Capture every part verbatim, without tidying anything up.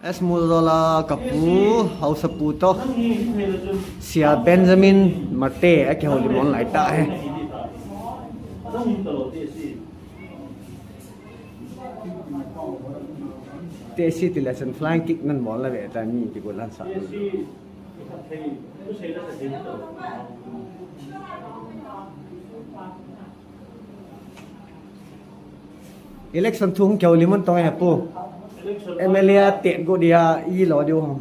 Esmul Zola kapu, Hausapu to. Sia Benjamin Marte, akihoulim on lai ta he. Tesi ti lesson flying kick nan bol la ve ta ni ti ko lan sa. Election thu hung kihoulim un tong e pu. Election M L A a tet go dia i lo diu ham.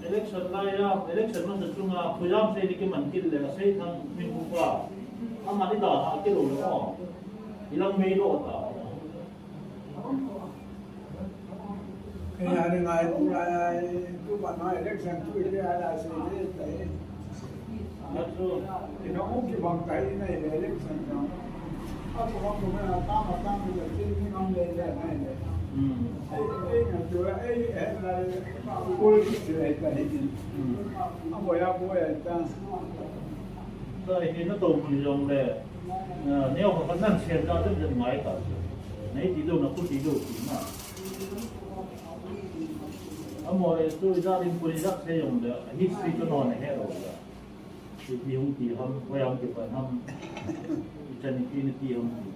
Election lai a, election masa chunga, puyam sei ni kiman kit le, sei thang min hu pa. Ama ni da ha kilo le o. Ilang mei lo ta. Kei a ri ngai, ngai, tu ba ngai election tu i le a la se le tai. Ina u ki bang tai na i le election na. A ko ko na ta ma ta mi le ti ni ngam le le na le. Hmm. Ei, ei, na tu la, ei, ei, la, ko ki se le tai. Hmm. A bo ya, bo ya ta. Sai ki na to mi jong le. Ah, neo khat nan sian ta chen chen mai ta. Nei ti lo na ku ti lo ti na. Amaho le tu i ja rin ku ni ja se jong le, history chu non he lo le. Ti ti hung ti ham, ko yang ti pan ham. I chan ni ti ni ti ham ti.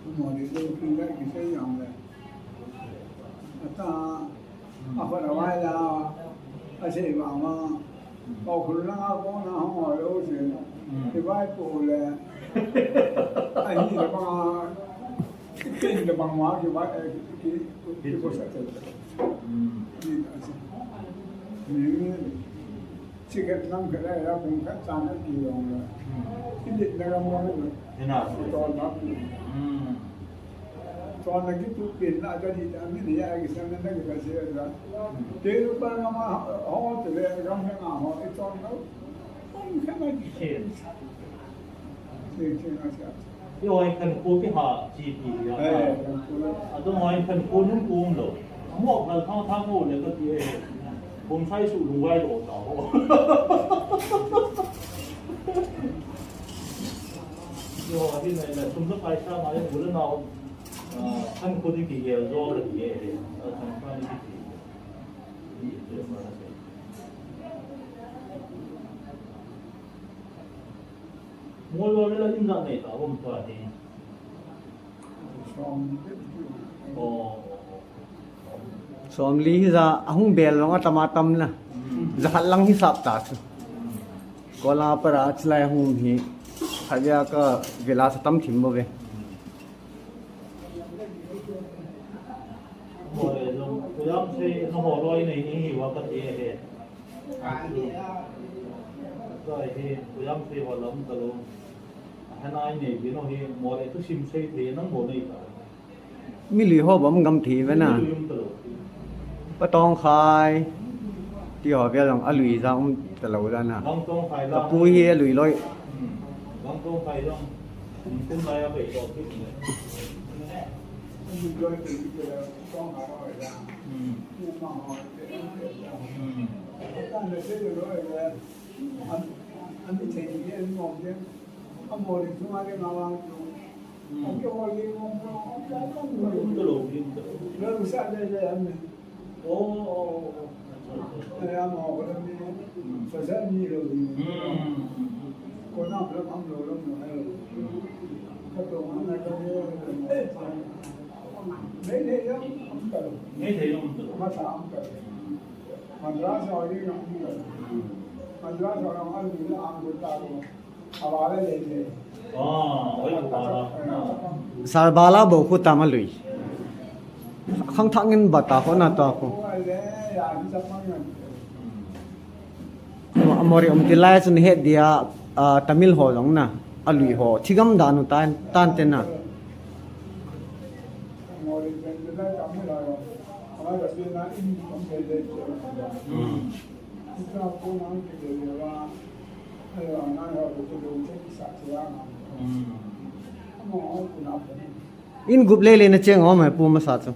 Amaho le tu i ja ki se jong le. Ata, a khat a vai la, a sei vang vang. Pau khun langa kona hong hoi lo sin. Mm. Kivai pu le. Ahi le banga. Kin le bang ma kivai, eh, ki, ki, ki ko sa te. Mm. Ni a se. Ni, ni. Chi khat nam khat a ya pung khat chan a ki long le. Mm. Ki le na ram mo le. Ina. Ton na ki. Mm. Ton na ki tu pin na ka di ta mi ni ya ki san na ki ta se da. Te lu pa na ma ho te le ram he ma ho e ton na. Pung khat na ki. Chen. Chen chen na sia. Yo ai kan ko ki ha chi pi ya. Eh, kan ko. A dong ai kan ko nun ko lo. Mo kal thang thang ko le ka ti e. Kum sai su lung vai lo ta ho. Yo, a din na sum na paisa ma le bula na ho. Ah, kan ko di ki ye zo la ki ye. Ah, kan ko di ki. Di ye ma na se. Mo lo le la in da nei ta bom ta ni. Somli hi ja, ahung bel long atam atam na. Jakhat lang hi sap ta chu. Ko la para chilai hung hi. Khatvei a ka vela sa tam thim bo ve. Mo le jong, kuyam sei, na ho loi nei ni hi wa ka ti he. Zai hi, kuyam sei wa lam ta lo. Hana i nei vin o hi, mo le tu sim sei te nang mo nei ta. Mi lui ho bom gam thi ve na. Mi lui um ta lo. Pa tong khai. Ti ho ve long a lui ja um ta lo da na. Bang tong khai la. Ka pu hi a lui loi. Hmm. Bang tong khai long. Hmm, kum lai a bei lo ki ne. Hmm. Hmm. Hmm. Madras Sarbala bou khu tama lui. Khang thak ngin bata khu na to khu. Amori um tilai chun het dia, ah, Tamil ho jong na. A lui ho. Thigam danu tan, tan te na. Hmm. In gup lele na cheng om he pu masa chu.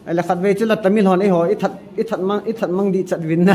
Ai la khatvei chu la Tamil hon eiho i that, i that mang, i that mang di chat vin na.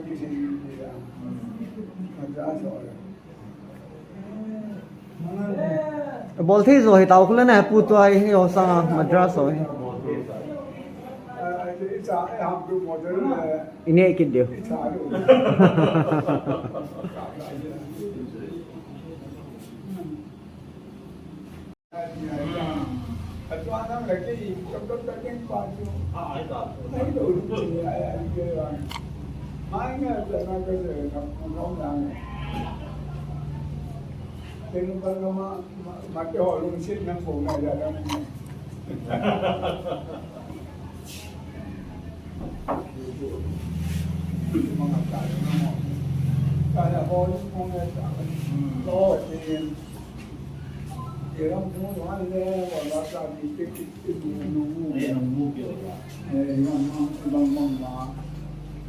Madras ho. Bol thei jo hi tao khu le na pu tua hi ho sanga Madras ho hi. Ine kit diu.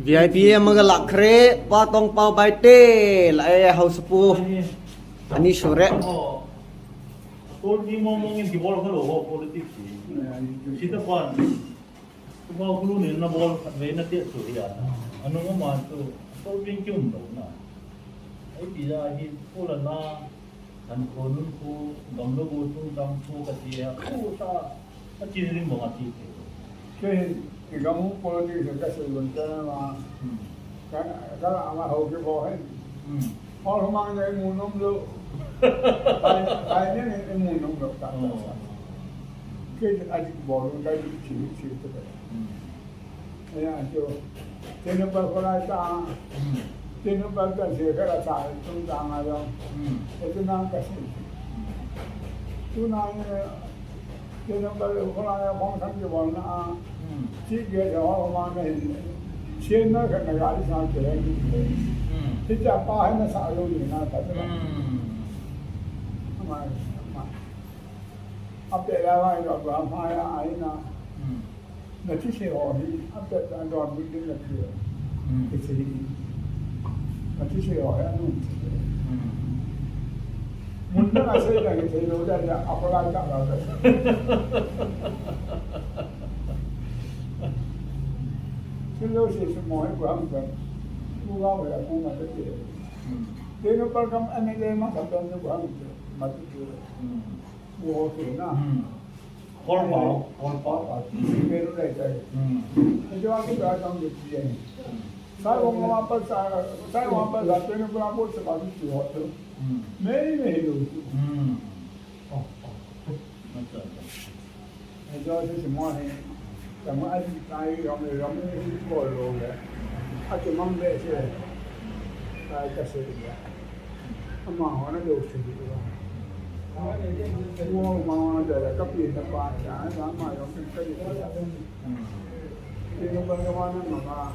V I P amaga lak khre, Pa Tongpao Baite, la e Haosapu, ani sure. Tol ni mong mong in kibol kha lou ho politics hi. Sita pan. Tubol khulu ni na bol khat vei na tia chu hi a. Anung ama chu tol bin kium lou na. Ai ti a hi pula na. An ko nun ko gamlo go tung tang ko ka ti a. Ko ta. Ka ti ring bang a ti te. Ke hi, i gam u politics ka sei lon ta ma. Hmm. Ka, ka la ma ho ke bo hai. Hmm. Hol mang ne mu nom lou. Hai, hai ne ne mu nom lou ta. Oh. Ke a di bo lou ka di chi chi ta. Hmm. Ya, jo. Tene pa ko la ta. Hmm. Tene pa ta se ka la ta, tung ta ma yo. Hmm. Ete na ka si. Hmm. Tu na ne, tene pa ko la ya phong san ke bol na. Hmm. Chi ke ya ho ma ne. Sien na ka na ga sa ke. Hmm. Ti ja pa hai na sa lo ni na ta. Hmm. Ma, ma. A pe la wa yo ba ma ya ai na. Hmm. Na thi se ho hi, a pet a don bu din na thi. Hmm. Ki thi. Na thi se ho hi a nun thi. Hmm. Mun na a se na ki thi lo da da a ko la da la da. Thi lo se se mo hi ko ham da. Ku ga wa ya ku ma da thi. Hmm. Te no par kam a ne le ma kam da ni ko ham da. Ma thi. Hmm. Wo ke na. Hmm. Kolpa, kolpa, kolpa. Meru lai tai. Hmm. Ajo aku dah jam dia dia ni. Saya orang apa sa, saya orang apa sa, tu ni pun aku sebab itu waktu. Hmm. Mei mei tu. Hmm. Oh, oh. Macam tu. Ajo tu semua ni. Sama ada saya orang orang ni kalau le. Aku memang biasa. Saya kasih dia. Ama ho na do se di ba. Wo ma da ka pi na pa ya, na ma yo pi ka di. Ti no ba ma na ma ba.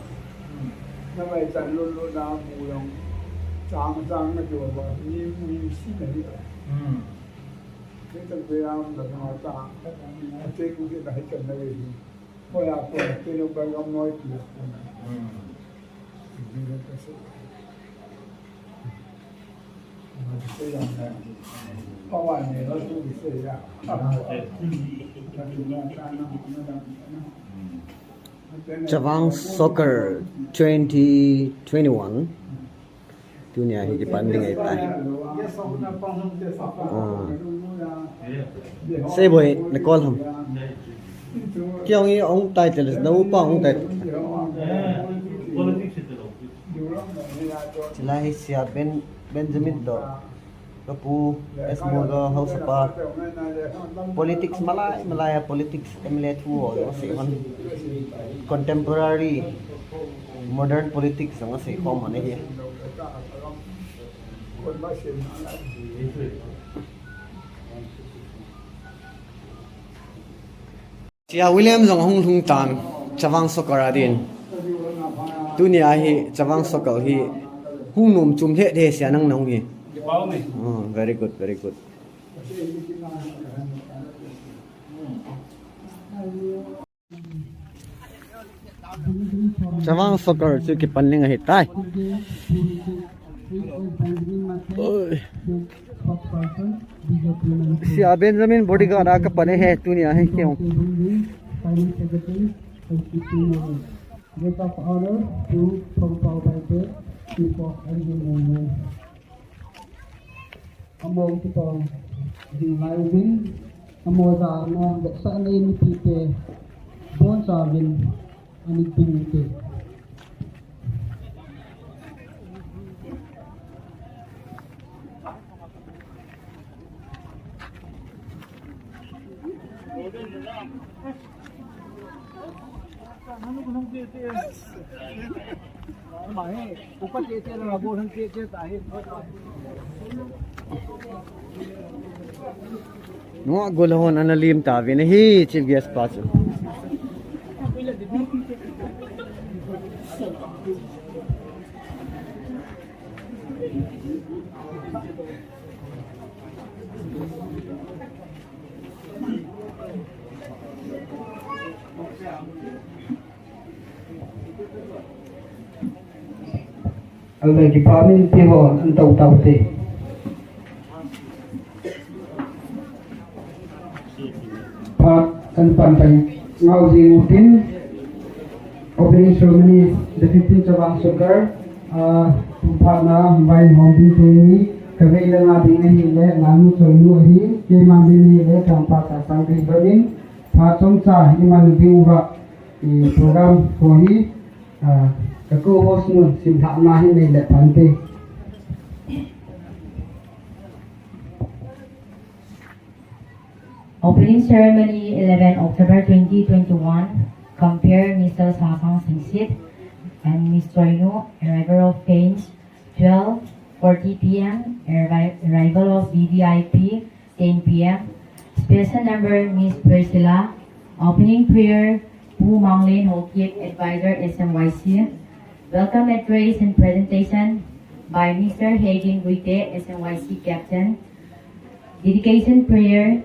Na ba ta lo lo na bu yo. Chang chang na do ba. Ni mu ni si na ni. Hmm. Ni ta be ya na ma ta. Te ku de na hi ka na ni. Ko ya ko te no ba yo mo ti. Hmm. Chavang Soccer twenty twenty-one. Tunia hi kipan ding ahitai. Ah. Sei boi, na call ham. Kei hung i hung tai tel, na upa hung tai. Chilai hi sia Ben, Benjamin to. Ka pu, S Muga, Haosa pa. Politics malai, malai a politics, M L A thu ho, ho sei hon. Contemporary, modern politics, ho sei khom hon ahi. Sia William jong ahung lhung tan, Chavang Soccer a din. Tunia hi Chavang Soccer hi hung nom chom lheh lheh sia nang nahung hi. Oh, very good, very good. Chavang Soccer chu kipan ning ahi tai. Oi. Sia Benjamin bodyguard a kapan e he, tunia hi keu. Guest of honor to Thongpao Baite, Chief of Engineering. Amaho kitong ding lai uvin, amaho jana vetsahna nei mipite bonchauvin ana ding ute. Nungah gollhang hon ana lim tauvin ahi, chief guest pa chu. Alda kipa min pi ho an tau tau te. Phat kan pan tai ngau jing utin, opening ceremony, the fifteen Chavang Soccer, ah, phat na vai hom ding te ni, ka vei le nga ding ahi le, nga nu choi nu ahi, keima ding ahi le, tang pa sa sang ding ba min, phat chomcha, iman ding uva, i program ko hi, ah, ka co-host nu, sim thah na hi nei le pan te. Opening ceremony, eleven October twenty twenty-one, compere Mister Sasang Singsit and Miss Choinu, arrival of Pains, twelve forty P M, arri-, arrival of V V I P, ten P M, special number Miss Priscilla, opening prayer, Pu Manglen Haokip, advisor S M Y C, welcome address and presentation by Mister Hegin Guite, S M Y C captain, dedication prayer,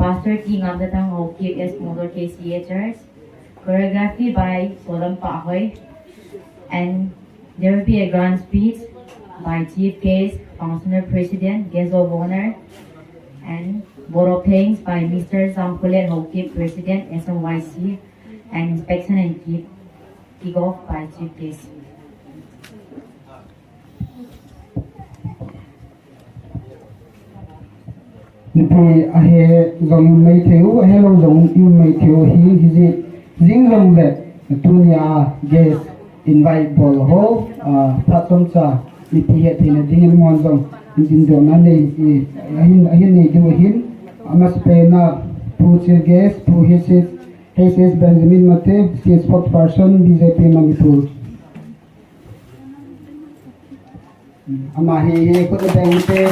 Pastor T Ngamtatang Haokip, S Model K C A Church. Choreography by Solam Pahoi. And there will be a grand speech by Chief Guest, Functional President, Guest of Honor, and vote of thanks by Mister Samkulet Haokip, President, S M Y C, and inspection and kick, kick off by Chief Guest. Mipi ahe jong um mai thei u, ahe lou jong um mai thei u, hi, hi ji, jing jong le, tunia guest invite bol ho, ah, phat chomcha, mipi hetthei na dingin amahon jong, in din dona nei, i, ahin, ahin nei diu ahin, amasapen a, Pu Chief Guest, Pu H S, H S Benjamin Mate, State Spokesperson, B J P Manipur. Ama hi, hi, khut beng te.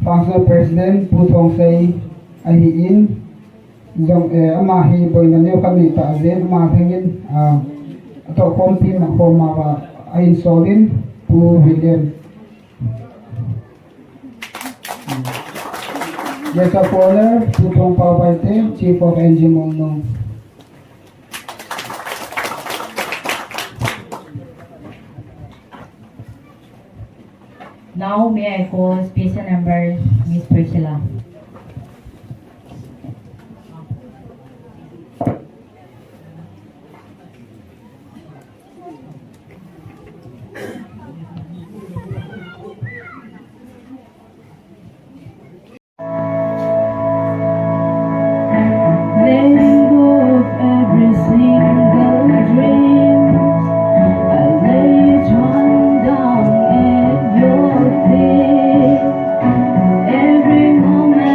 Functional President Pu Thongsei ahin, jong, eh, ama hi boina neo khat nei ta jeh in, ama thengin, ah, atoh khompi ma khom ma va a insol in Pu William. Guest of Honor, Pu Thongpao Baite, Chief of N G Mongno. Now, may I call special number, Miss Priscilla. Let go of every single dream. I lay it all down at your feet. Every moment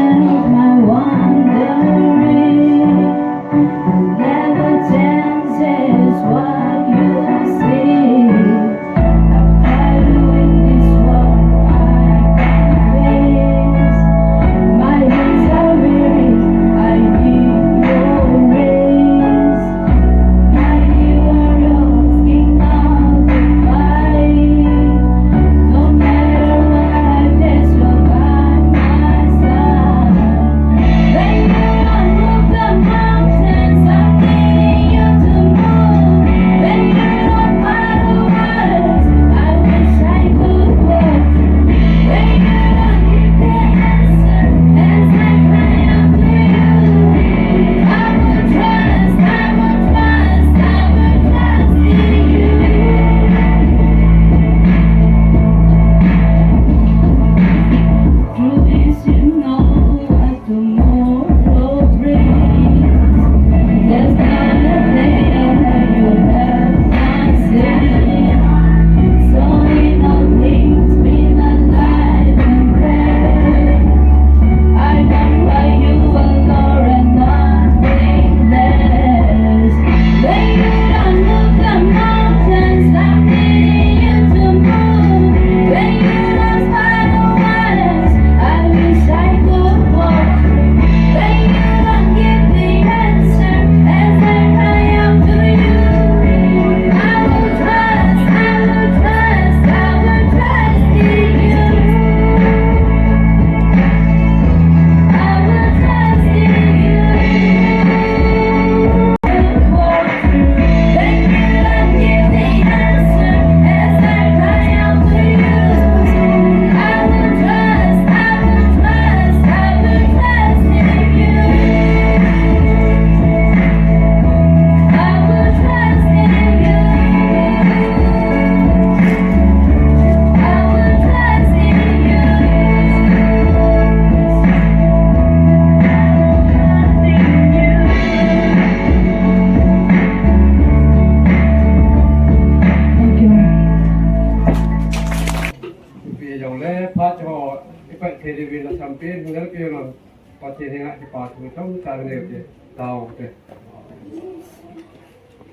Nasampi, nalpi lo, Pathen henga kipa thu chomcha neiyu te, taute.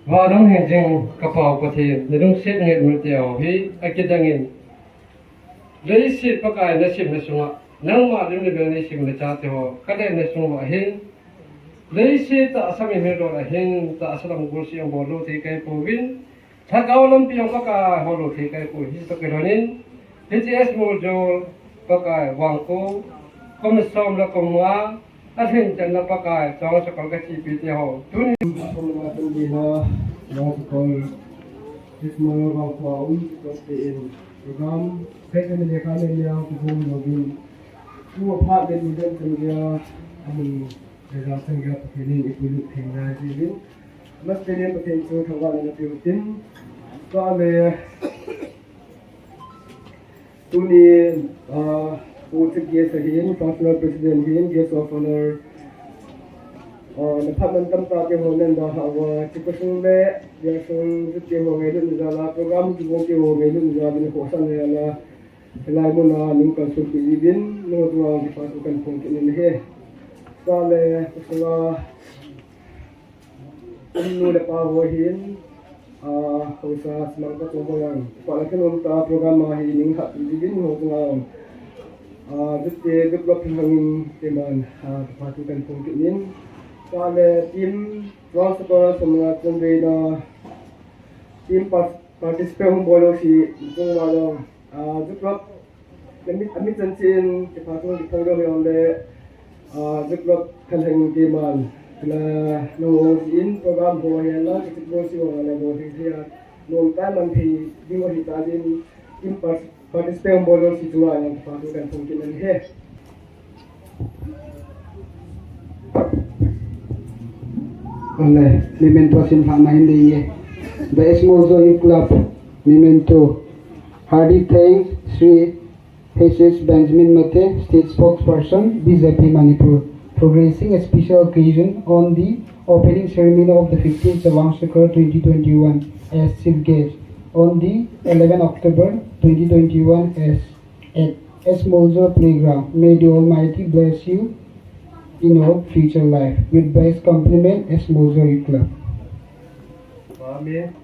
Vannoi hingjing ka Pa u Pathen, nalungset nget mite ho hi, akidangin. Leiset Pakai nasemna sunga, nangma lim le bel neisemna chate ho, kadenna sunga hin. Leiset tahsa mihem ho ahin, tahsa lam gulsih abol lou thei kahipouvin. Lhagao lampi jong Pakai hol lou thei kahipouvin, hiche toh kilhonin. Hiche S. Moljo Pakai Vangkho, kum som le kum nga, alhin channa Pakai, chong sakol kachepi te ho. Tuni. Kum nga tun dina, Vangkho, S. Moljo Vangkho a um, program, Second Lekha Len Liang, Kibom Lovin. Tu aphat le ni dan chan geiya, amun, le dan chan geiya, Pathen in ipuilut thei ngai jiuvin. Masapen in Pathen chu thangvahna napeu hitin. Chule, tuni, ah, Pu Chief Guest ahin, Functional President ahin, Guest of Honor, ah, naphat mantam tah te ho nan dalhah uva, Chief Pastor le, Guest of Honor te ho ngailutna jal a, program kibol te ho ngailutna jal a, nakhohsahna jal a, hilai mun a neikalsonpi jiuvin, nangho chunga kipa thu kahin phong kit in ahi. Chule, pasal a, nu le pa ho ahin, ah, haosa Simangpa Chongboi jong, kipa le thanom tah a program a hi neilhahpi jiuvin, nangho chunga, ah, Jute, Jutlop Thinglhang in, keiman, ah, kipa thu kahin phong kit in. Chule, team, Round Supper, Somnath Chonboi na, team pa Participant hung bol jouse, chung uva jong, ah, Jutlop, amit, amit chan cheh in, kipa thu kiphong ding ahi jongle, ah, Jutlop Thinglhang in keiman, kila nung ong si in, program ho hi lang, kichip jouse ho le bol thei thei a, nom tah man thei ding ahi tah jeh in, in par-, Participant hung bol jouse chunga jong kipa thu kahin phong kit in ahi. Ole, memento simlhahna hin dei e. The S. Moljo Youth Club memento. Hearty thanks, Shri H S Benjamin Mate, State Spokesperson, B J P Manipur, for gracing a special occasion on the opening ceremony of the fifteenth Chavang Shikar twenty twenty-one as chief guest on the eleventh October twenty twenty-one as at S. Moljo Playground. May the Almighty bless you in your future life. With best compliment, S. Moljo Youth Club. Amen.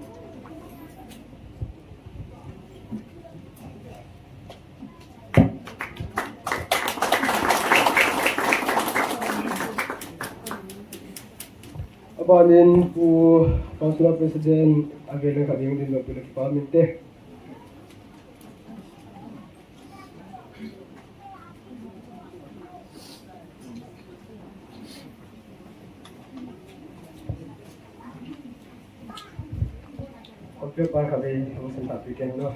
Abanin Pu Councillor President, avel in khat ding dinlo peh le kipa um inte. Computer pa khat vei, hung sim thah pi ken lo.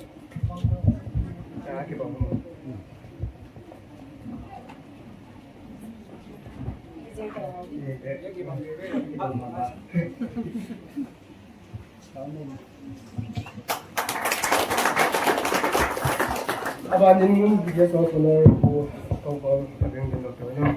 Ka kibang. Abanin video song song ko kong kong ka ding din lo to no.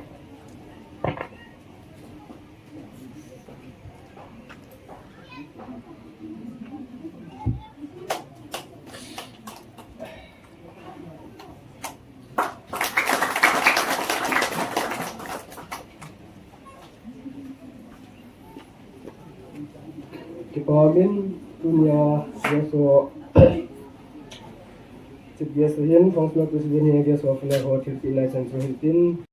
Kipa um in, tunia guest ho, chief guest ho hin, functional president hin, guest ho, flag ho, thilpeh lai chan chu hin tin.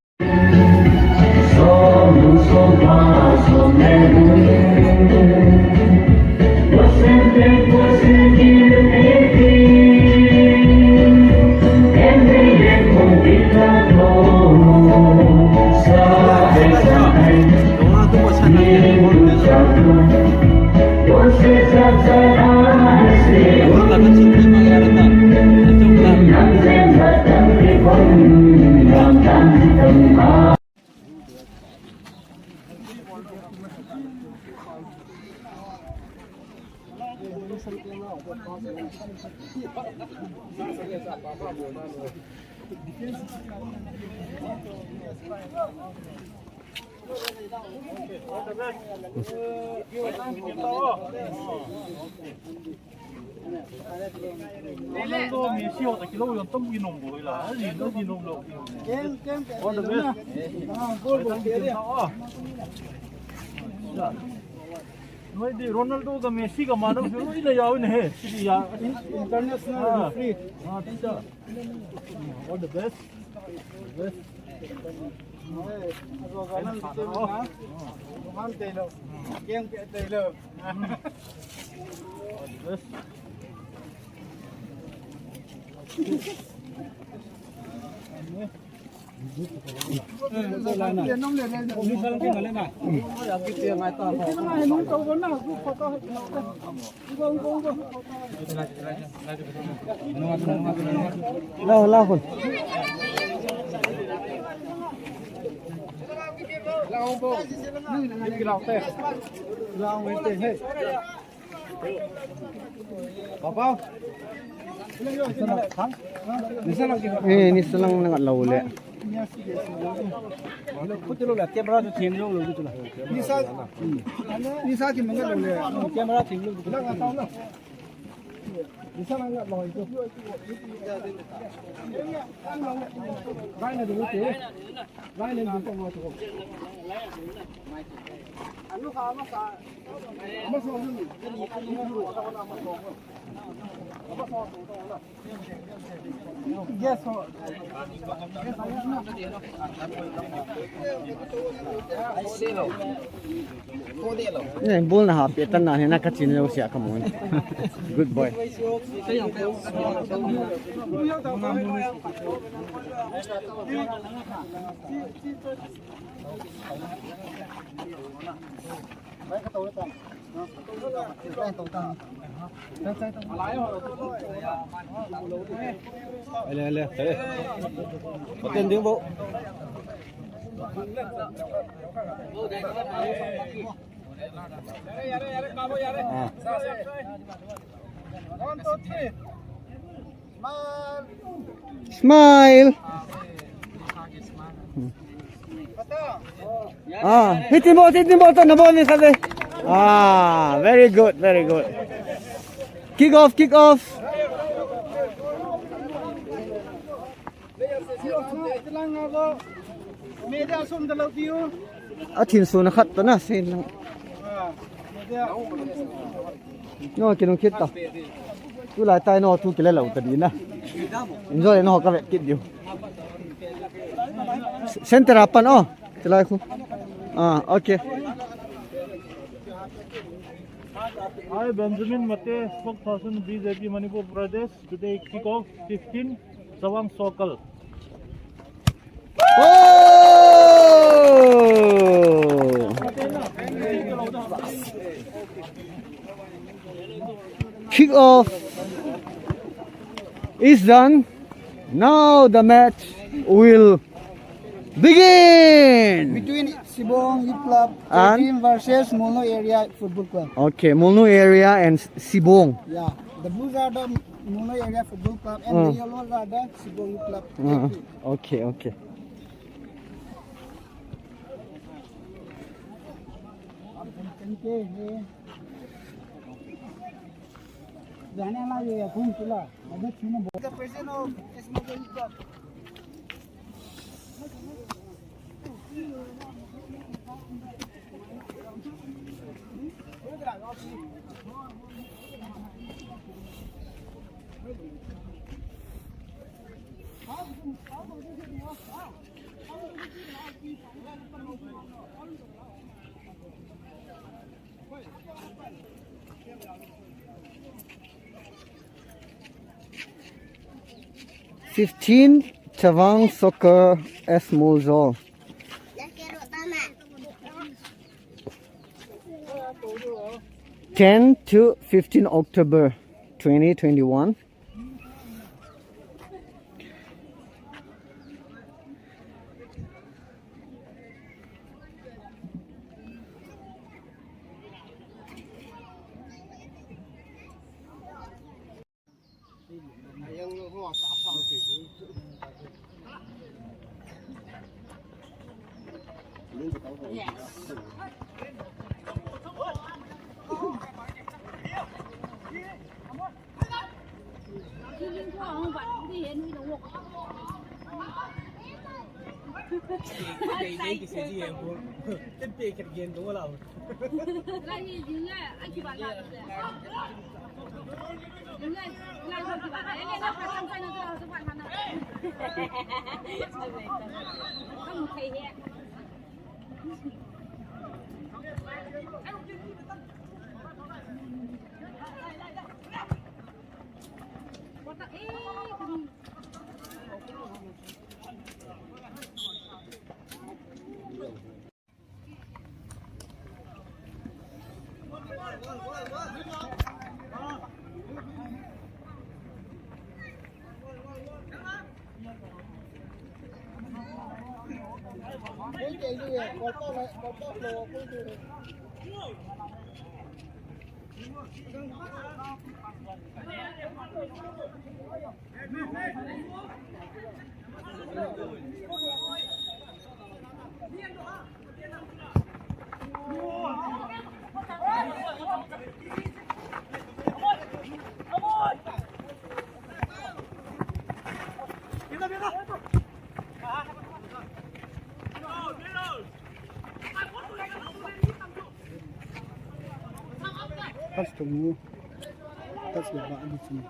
Ronaldo, Messi ho ta kilou jong tam kinom boi la. Aji, aji nom lou. All the best. Ah, goal, goal. Noi di Ronaldo ka Messi ka manam loi la jao ne he. Sidi ya. International referee. Ah, teacher. All the best. All the best. Lao, lao, khun. Eh, ni salang na ngat lou le. Nisa, nisa ki mangat lou le. Camera thing lou. Eh, ball na hap e tan na he na ka chin lo sia ka mun. Good boy. Ele, ele, ele. Hoten ding bo. Ah. Smile. Ah, hit him out, hit him out, na ball ni khat. Ah, very good, very good. Kick off, kick off. A thin sun khat ta na, sin lang. No, kinung kit ta. Tulai tai no, tu kile lo ta di na. Enjoy no, ka vet kit diu. Center apan, oh. Tilai khu. Ah, okay. I, Benjamin Mate, spokesperson, B J P Manipur Pradesh. Today kick off fifteen, Chawang Sokal. Oh! Kick off is done. Now the match will begin. Between Sibong Youth Club And? thirteen versus Mulnu Area Football Club. Okay, Mulnu Area and Sibong. Yeah, the blues are the Mulnu Area Football Club and the Mm. yellows are the Sibong Youth Club. Mm. Okay, okay. Fifteen, Chawang Soccer S Molzol. Ten to fifteen October twenty twenty-one. Touch to me. Touch the button to me.